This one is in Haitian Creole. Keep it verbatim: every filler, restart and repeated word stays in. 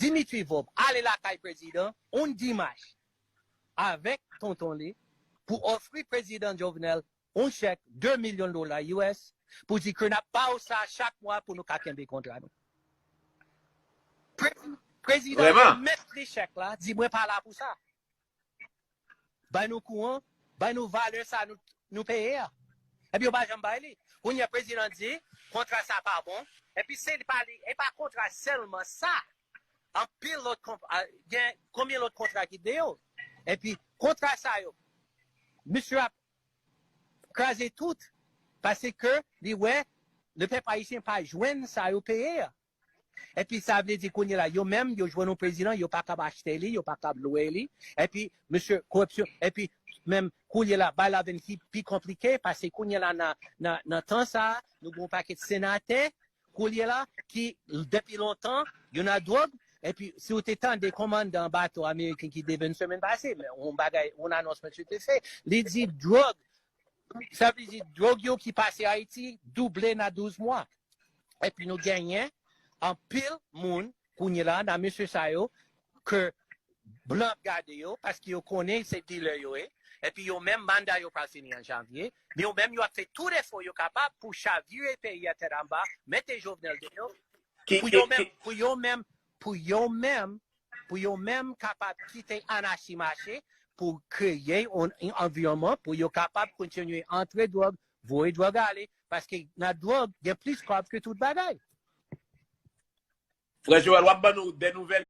Dimitri Vorbe ale lakay prezidan yon dimanch avèk tonton li pou ofri prezidan Jovenel yon chèk de milyon dola U S pou di ke n ap ba w sa chak mwa pou nou ka kenbe kontra nou. Prezidan remèt li chèk la, di mwen pa la pou sa. Bay nou kouran, bay nou valè sa nou, nou peye a. Epi yo pa janm bay li. Kounye a prezidan di kontra sa pa bon. Epi se li pa li, e pa kontra sèlman sa. Anpil lòt kontra, gen konbyen lòt kontra ki deyò. Epi kontra sa yo, misye ap kraze tout. Paske li wè lepèp ayisyen pa jwenn sa yo peye a. Epi sa vle di kounye la, yo menm, yo jwenn yon prezidan, yo pa kab achte li, yo pa kab lwe li. Epi, mesye, koripsyon, epi menm kounye la, bagay la vin ki pi konplike, paske kounye la nan, nan, nan tan sa, nou gen yon pakèt senatè, kounye la, ki depi lontan, yo nan dwòg, epi si w te tande kòmandan bato ameriken ki devèn semèn pase, men yon bagay, yon anons mesye te fè, li di dwòg, sa vle di dwòg yo ki pase Ayiti double nan douz mwa. Epi nou genyen anpil moun kounye la nan mesye sa yo ke blan ap gade yo paske yo konnen se dilè yo ye. Epi yo menm manda yo pral fini an janvye. Men yo menm yo ap fè tout efò yo kapab pou chavire peyi a tèt anba, mete Jovenel deyò. Pou yo menm, pou yo menm, pou yo menm, pou yo menm kapab kite anachi mache pou kreye yon anviwònman pou yo kapab kontinye antre dwòg, voye dwòg ale. Paske nan dwòg, gen plis kòb ke tout bagay. Frè Joel, w ap ban nou de nouvèl